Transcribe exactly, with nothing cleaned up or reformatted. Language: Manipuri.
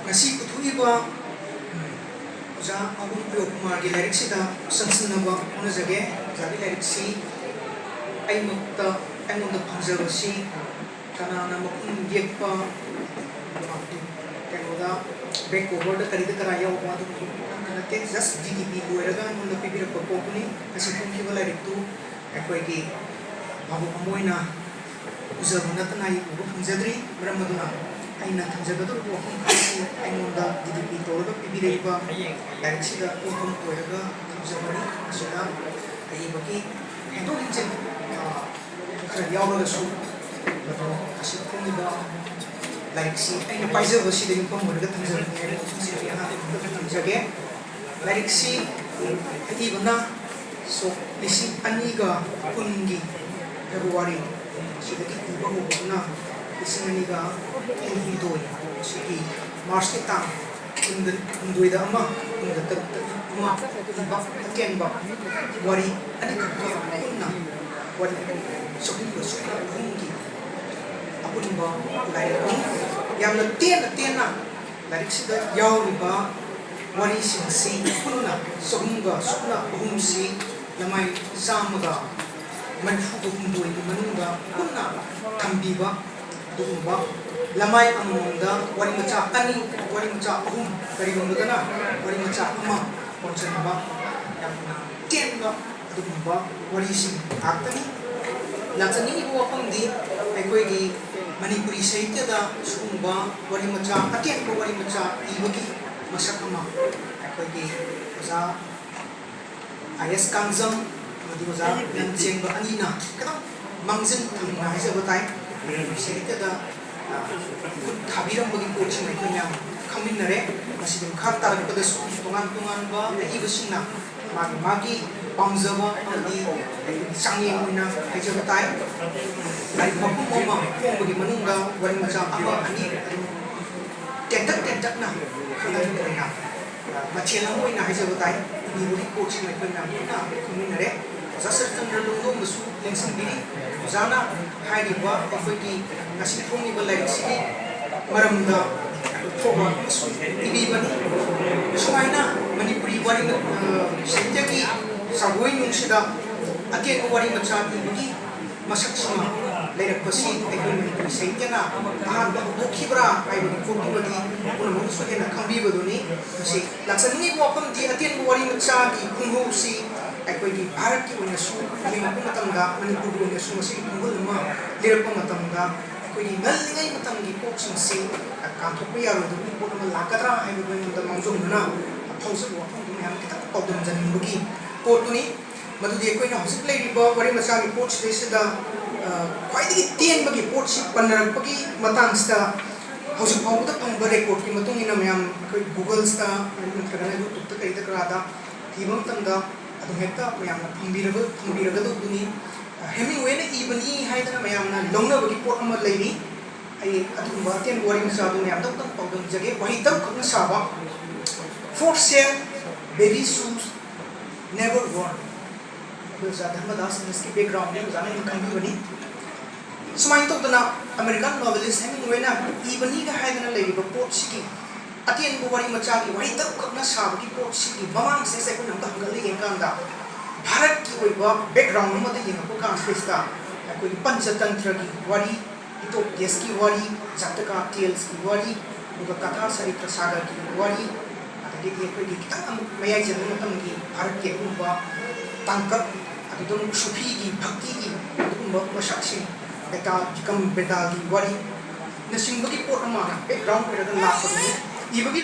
ꯉꯁꯤ ꯄꯨꯊꯣꯛꯏꯕ ꯑꯣꯖꯥ ꯑꯍꯨꯝ ꯄ꯭ꯔꯤꯌꯣ ꯀꯨꯃꯥꯔꯒꯤ ꯂꯥꯏꯔꯤꯛꯁꯤꯗ ꯆꯪꯁꯤꯟꯅꯕ ꯍꯣꯠꯅꯖꯒꯦ꯫ ꯑꯣꯖꯥꯒꯤ ꯂꯥꯏꯔꯤꯛꯁꯤ ꯑꯩꯃꯛꯇ, ꯑꯩꯉꯣꯟꯗ ꯐꯪꯖꯕꯁꯤ ꯀꯅꯥꯅ ꯃꯈꯨꯝ ꯌꯦꯛꯄ, ꯀꯩꯅꯣꯗ, ꯕꯦꯛ ꯀꯣꯚꯔꯗ ꯀꯔꯤꯗ ꯀꯔꯥ ꯌꯥꯎꯕ ꯑꯗꯨꯒꯨꯝꯕ ꯑꯝꯇ ꯅꯠꯇꯦ꯫ ꯖꯁ ꯗꯤ ꯗꯤ ꯄꯤ ꯂꯣꯏꯔꯒ ꯑꯩꯉꯣꯟꯗ ꯄꯤꯕꯤꯔꯛꯄ ꯄꯣꯠꯇꯨꯅꯤ꯫ ꯉꯁꯤ ꯐꯣꯡꯈꯤꯕ ꯂꯥꯏꯔꯤꯛꯇꯨ ꯑꯩꯈꯣꯏꯒꯤ ꯕꯥꯕꯨ ꯑꯃ ꯑꯣꯏꯅ ꯎꯖꯕ ꯅꯠꯇꯅ ꯑꯩ ꯎꯕ ꯐꯪꯖꯗ꯭ꯔꯤ꯫ ꯃꯔꯝ ꯑꯗꯨꯅ ꯑꯩꯅ ꯊꯝꯖꯒꯗꯧꯔꯤꯕ ꯋꯥꯐꯝ ꯈꯔꯁꯤ ꯑꯩꯉꯣꯟꯗ ꯗꯤ ꯗꯤ ꯄꯤ ꯇꯧꯔꯒ ꯄꯤꯕꯤꯔꯛꯏꯕ ꯂꯥꯏꯔꯤꯛꯁꯤꯗ ꯌꯨꯝꯐꯝ ꯑꯣꯏꯔꯒ ꯊꯝꯖꯕꯅꯤ꯫ ꯃꯁꯤꯗ ꯑꯏꯕꯒꯤ ꯍꯦꯟꯗꯣꯛ ꯍꯦꯟꯖꯤꯟ, ꯑ, ꯈꯔ ꯌꯥꯎꯔꯒꯁꯨ, ꯑꯗꯣ ꯑꯁꯤ ꯐꯣꯡꯂꯤꯕ ꯂꯥꯏꯔꯤꯛꯁꯤ ꯑꯩꯅ ꯄꯥꯏꯖꯕꯁꯤꯗ ꯌꯨꯝꯐꯝ ꯑꯣꯏꯔꯒ ꯊꯝꯖꯕꯅꯤ ꯍꯥꯏꯅ ꯊꯝꯖꯒꯦ꯫ ꯂꯥꯏꯔꯤꯛꯁꯤ ꯑꯏꯕꯅ ꯁꯣꯛ ꯂꯤꯁꯤꯡ ꯑꯅꯤꯒ ꯀꯨꯟꯒꯤ ꯐꯦꯕ꯭ꯔꯨꯋꯥꯔꯤ ꯁꯤꯗꯒꯤ ꯏꯕ ꯍꯧꯕꯗꯨꯅ ꯂꯤꯁꯤꯡ ꯑꯅꯤꯒ ꯀꯨꯟꯍꯨꯝꯗꯣꯏ ꯁꯤꯒꯤ ꯃꯥꯔꯆꯀꯤ ꯇꯥꯡ ꯀꯨꯟꯍꯨꯝꯗꯣꯏꯗ ꯑꯃ, ꯀꯨꯟꯒ ꯇꯔꯨꯛꯇ ꯑꯃ ꯏꯕ ꯑꯇꯦꯟꯕ ꯋꯥꯔꯤ ꯑꯅꯤꯈꯛꯀ ꯄꯨꯟꯅ ꯋꯥꯔꯤ ꯆꯍꯨꯝꯒ ꯁꯨꯞꯅ ꯑꯍꯨꯝꯒꯤ ꯑꯄꯨꯟꯕ ꯂꯥꯏꯔꯤꯛ ꯑꯃꯅꯤ꯫ ꯌꯥꯝꯅ ꯇꯦꯟꯅ ꯇꯦꯟꯅ ꯂꯥꯏꯔꯤꯛꯁꯤꯗ ꯌꯥꯎꯔꯤꯕ ꯋꯥꯔꯤꯁꯤꯡꯁꯤ ꯄꯨꯟꯅ ꯆꯍꯨꯝꯒ ꯁꯨꯞꯅ ꯑꯍꯨꯝꯁꯤ ꯂꯃꯥꯏ ꯆꯥꯝꯃꯒ ꯃꯔꯤꯐꯨꯒ ꯍꯨꯝꯗꯣꯏꯒꯤ ꯃꯅꯨꯡꯗ ꯄꯨꯟꯅ ꯊꯝꯕꯤꯕ ꯑꯗꯨꯒꯨꯝꯕ ꯂꯃꯥꯏ ꯑꯃꯃꯝꯗ ꯋꯥꯔꯤ ꯃꯆꯥ ꯑꯅꯤ, ꯋꯥꯔꯤ ꯃꯆꯥ ꯑꯍꯨꯝ, ꯀꯔꯤꯒꯨꯝꯕꯗꯅ ꯋꯥꯔꯤ ꯃꯆꯥ ꯑꯃ ꯀꯣꯟꯁꯤꯟꯕ ꯌꯥꯝꯅ ꯇꯦꯟꯕ ꯑꯗꯨꯒꯨꯝꯕ ꯋꯥꯔꯤꯁꯤꯡ ꯉꯥꯛꯇꯅꯤ꯫ ꯂꯥꯛꯆꯅꯤꯡꯉꯤꯕ ꯋꯥꯐꯝꯗꯤ ꯑꯩꯈꯣꯏꯒꯤ ꯃꯅꯤꯄꯨꯔꯤ ꯁꯥꯍꯤꯇ꯭ꯌꯗ ꯁꯤꯒꯨꯝꯕ ꯋꯥꯔꯤ ꯃꯆꯥ, ꯑꯇꯦꯟꯕ ꯋꯥꯔꯤ ꯃꯆꯥ ꯏꯕꯒꯤ ꯃꯁꯛ ꯑꯃ ꯑꯩꯈꯣꯏꯒꯤ ꯑꯣꯖꯥ ꯑꯥꯏ ꯑꯦꯁ ꯀꯥꯡꯖꯝ ꯑꯃꯗꯤ ꯑꯣꯖꯥ ꯂꯟꯆꯦꯟꯕ ꯑꯅꯤꯅ ꯈꯤꯇꯪ ꯃꯥꯡꯖꯤꯟ ꯊꯪꯅ ꯍꯥꯏꯖꯕ ꯇꯥꯏ꯫ ꯁꯥꯍꯤꯇ꯭ꯌꯗ, ꯑ, ꯈꯨꯠ ꯊꯥꯕꯤꯔꯝꯕꯒꯤ ꯄꯣꯠꯁꯤꯃ ꯑꯩꯈꯣꯏ ꯃꯌꯥꯝ ꯈꯪꯃꯤꯟꯅꯔꯦ꯫ ꯃꯁꯤꯒꯤ ꯃꯈꯥ ꯇꯥꯔꯛꯄꯗꯁꯨ ꯇꯣꯉꯥꯟ ꯇꯣꯉꯥꯟꯕ ꯑꯏꯕꯁꯤꯡꯅ ꯃꯥꯒꯤ ꯃꯥꯒꯤ ꯄꯥꯝꯖꯕ ꯑꯃꯗꯤ ꯑꯩꯈꯣꯏꯒꯤ ꯆꯥꯡꯌꯦꯡ ꯑꯣꯏꯅ ꯍꯥꯏꯖꯕ ꯇꯥꯏ꯫ ꯂꯥꯏꯔꯤꯛ ꯃꯄꯨꯝ ꯑꯃ ꯐꯣꯡꯕꯒꯤ ꯃꯅꯨꯡꯗ ꯋꯥꯔꯤ ꯃꯆꯥ ꯑꯃ ꯑꯅꯤ ꯑꯗꯨꯝ ꯇꯦꯟꯇꯛ ꯇꯦꯟꯇꯛꯅ ꯈꯪꯍꯟꯕ ꯑꯣꯏꯅ, ꯑ, ꯃꯊꯦꯜ ꯑꯃ ꯑꯣꯏꯅ ꯍꯥꯏꯖꯕ ꯇꯥꯏ꯫ ꯏꯕꯒꯤ ꯄꯣꯠꯁꯤꯃ ꯑꯩꯈꯣꯏ ꯃꯌꯥꯝ ꯄꯨꯟꯅ ꯈꯪꯃꯤꯟꯅꯔꯦ꯫ ꯑꯣꯖꯥ ꯁꯔꯠꯆꯟꯗ꯭ꯔ ꯂꯣꯡꯗꯣꯝꯕꯁꯨ ꯂꯦꯡꯁꯤꯟꯕꯤꯔꯤ꯫ ꯑꯣꯖꯥꯅ ꯍꯥꯏꯔꯤꯕ ꯑꯩꯈꯣꯏꯒꯤ ꯉꯁꯤ ꯐꯣꯡꯉꯤꯕ ꯂꯥꯏꯔꯤꯛꯁꯤꯒꯤ ꯃꯔꯝꯗ ꯑꯃꯁꯨ ꯏꯕꯤꯕꯅꯤ꯫ ꯁꯨꯃꯥꯏꯅ ꯃꯅꯤꯄꯨꯔꯤ ꯋꯥꯔꯤ, ꯑ, ꯁꯥꯍꯤꯇ꯭ꯌꯒꯤ ꯁꯥꯒꯣꯏ ꯅꯨꯡꯁꯤꯗ ꯑꯇꯦꯟꯕ ꯋꯥꯔꯤ ꯃꯆꯥ ꯏꯕꯒꯤ ꯃꯁꯛꯁꯤꯃ ꯂꯩꯔꯛꯄꯁꯤ ꯑꯩꯈꯣꯏ ꯃꯅꯤꯄꯨꯔꯤ ꯁꯥꯍꯤꯇ꯭ꯌꯅ ꯑꯍꯥꯟꯕ ꯍꯧꯗꯣꯛꯈꯤꯕ꯭ꯔꯥ ꯍꯥꯏꯕꯒꯤ ꯄꯣꯠꯇꯨꯃꯗꯤ ꯄꯨꯝꯅꯃꯛꯅꯁꯨ ꯍꯦꯟꯅ ꯈꯪꯕꯤꯕꯗꯨꯅꯤ꯫ ꯃꯁꯤ ꯂꯥꯛꯆꯅꯤꯡꯉꯤꯕ ꯋꯥꯐꯝꯗꯤ ꯑꯇꯦꯟꯕ ꯋꯥꯔꯤ ꯃꯆꯥꯒꯤ ꯈꯣꯡꯍꯧꯁꯤ ꯑꯩꯈꯣꯏꯒꯤ ꯚꯥꯔꯠꯀꯤ ꯑꯣꯏꯅꯁꯨ ꯌꯦꯡꯉꯛꯄ ꯃꯇꯝꯗ, ꯃꯅꯤꯄꯨꯔꯒꯤ ꯑꯣꯏꯅꯁꯨ ꯃꯁꯤꯒꯤ ꯈꯣꯡꯒꯨꯜ ꯑꯃ ꯂꯤꯔꯛꯄ ꯃꯇꯝꯗ, ꯑꯩꯈꯣꯏꯒꯤ ꯉꯜꯂꯤꯉꯩ ꯃꯇꯝꯒꯤ ꯀꯣꯛꯁꯤꯡꯁꯤ ꯀꯥꯟꯊꯣꯛꯄ ꯌꯥꯔꯣꯏꯗꯕꯒꯤ ꯄꯣꯠ ꯑꯃ ꯂꯥꯛꯀꯗ꯭ꯔꯥ ꯍꯥꯏꯕꯗꯨ ꯑꯩꯉꯣꯟꯗ ꯃꯥꯡꯖꯧꯅꯅ ꯐꯥꯎꯖꯕ ꯋꯥꯐꯝꯗꯨ ꯃꯌꯥꯝ ꯈꯤꯇꯪ ꯄꯥꯎꯗꯝꯖꯅꯤꯡꯕꯒꯤ ꯄꯣꯠꯇꯨꯅꯤ꯫ ꯃꯗꯨꯗꯤ ꯑꯩꯈꯣꯏꯅ ꯍꯧꯖꯤꯛ ꯂꯩꯔꯤꯕ ꯋꯥꯔꯤ ꯃꯆꯥꯒꯤ ꯄꯣꯠꯁꯤꯗꯩꯁꯤꯗ, ꯑ, ꯈ꯭ꯋꯥꯏꯗꯒꯤ ꯇꯦꯟꯕꯒꯤ ꯄꯣꯠꯁꯤ ꯄꯟꯅꯔꯛꯄꯒꯤ ꯃꯇꯥꯡꯁꯤꯗ ꯍꯧꯖꯤꯛ ꯐꯥꯎꯕꯗ ꯐꯪꯕ ꯔꯦꯀꯣꯔꯠꯀꯤ ꯃꯇꯨꯡ ꯏꯟꯅ ꯃꯌꯥꯝ ꯑꯩꯈꯣꯏ Google-ꯗ ꯅꯠꯇ꯭ꯔꯒꯅ YouTube-ꯇ ꯀꯩꯗ ꯀꯔꯥꯗ ꯊꯤꯕ ꯃꯇꯝꯗ ꯑꯗꯨꯝ ꯍꯦꯛꯇ ꯃꯌꯥꯝꯅ ꯐꯪꯕꯤꯔꯕ-, ꯐꯪꯕꯤꯔꯒꯗꯧꯕꯅꯤ꯫ ꯍꯦꯃꯤꯡꯋꯦꯅ ꯏꯕꯅꯤ ꯍꯥꯏꯗꯅ ꯃꯌꯥꯝꯅ ꯂꯧꯅꯕꯒꯤ ꯄꯣꯠ ꯑꯃ ꯂꯩꯔꯤ꯫ ꯑꯩ ꯑꯗꯨꯒꯨꯝꯕ ꯑꯇꯦꯟꯕ ꯋꯥꯔꯤ ꯃꯆꯥꯗꯨ ꯃꯌꯥꯝꯗ ꯑꯃꯨꯛꯇꯪ ꯄꯥꯎꯗꯝꯖꯒꯦ꯫ ꯋꯥꯍꯩ ꯇꯔꯨꯛꯈꯛꯅ ꯁꯥꯕ: "For sale, baby shoes, never worn"꯫ ꯑꯩꯈꯣꯏ ꯑꯣꯖꯥ ꯙꯔꯃꯗꯥꯁ ꯏꯪꯂꯤꯁꯀꯤ background-ꯅꯤ, ꯑꯣꯖꯥꯅ ꯑꯗꯨꯝ ꯈꯪꯕꯤꯕꯅꯤ꯫ ꯁꯨꯃꯥꯏꯅ ꯇꯧꯗꯅ American novelist ꯍꯦꯃꯤꯡꯋꯦꯅ ꯏꯕꯅꯤꯒ ꯍꯥꯏꯗꯅ ꯂꯩꯔꯤꯕ ꯄꯣꯠꯁꯤꯒꯤ ꯑꯇꯦꯟꯕ ꯋꯥꯔꯤ ꯃꯆꯥꯒꯤ ꯋꯥꯍꯩ ꯇꯔꯨꯛꯈꯛꯅ ꯁꯥꯕꯒꯤ ꯄꯣꯠꯁꯤꯒꯤ ꯃꯃꯥꯡꯁꯤꯗꯩꯁꯤꯗ ꯑꯩꯈꯣꯏꯅ ꯑꯃꯨꯛꯀ ꯍꯟꯒꯠꯂ ꯌꯦꯡꯀꯥꯟꯗ ꯚꯥꯔꯠꯀꯤ ꯑꯣꯏꯕ background ꯑꯃꯗ ꯌꯦꯡꯉꯛꯄ ꯀꯥꯟꯁꯤꯗꯩꯁꯤꯗ ꯑꯩꯈꯣꯏꯒꯤ ꯄꯟꯆꯇꯟꯇ꯭ꯔꯒꯤ ꯋꯥꯔꯤ, ꯍꯤꯇꯣꯛꯀꯦꯁꯀꯤ ꯋꯥꯔꯤ, ꯖꯥꯇꯀꯥ tales-ꯀꯤ ꯋꯥꯔꯤ, ꯑꯗꯨꯒ ꯀꯊꯥ ꯁꯔꯤꯇ꯭ꯔ ꯁꯥꯒꯔꯒꯤ ꯋꯥꯔꯤ, ꯑꯗꯒꯤꯗꯤ ꯑꯩꯈꯣꯏꯒꯤ ꯈꯤꯇꯪ ꯑꯃꯨꯛ ꯃꯌꯥꯏ ꯆꯟꯕ ꯃꯇꯝꯒꯤ ꯚꯥꯔꯠꯀꯤ ꯑꯗꯨꯒꯨꯝꯕ ꯇꯥꯡꯀꯛ, ꯑꯗꯨꯗ ꯑꯃꯨꯛ ꯁꯨꯐꯤꯒꯤ ꯚꯛꯇꯤꯒꯤ ꯑꯗꯨꯒꯨꯝꯕ ꯃꯁꯛꯁꯤꯡ, ꯕꯦꯇꯥꯜ, ꯚꯤꯀꯝ ꯕꯦꯇꯥꯜꯒꯤ ꯋꯥꯔꯤꯅꯆꯤꯡꯕꯒꯤ ꯄꯣꯠ ꯑꯃ background ꯑꯣꯏꯔꯒ ꯂꯥꯛꯄꯗꯨꯅꯤ꯫ ꯏꯕꯒꯤ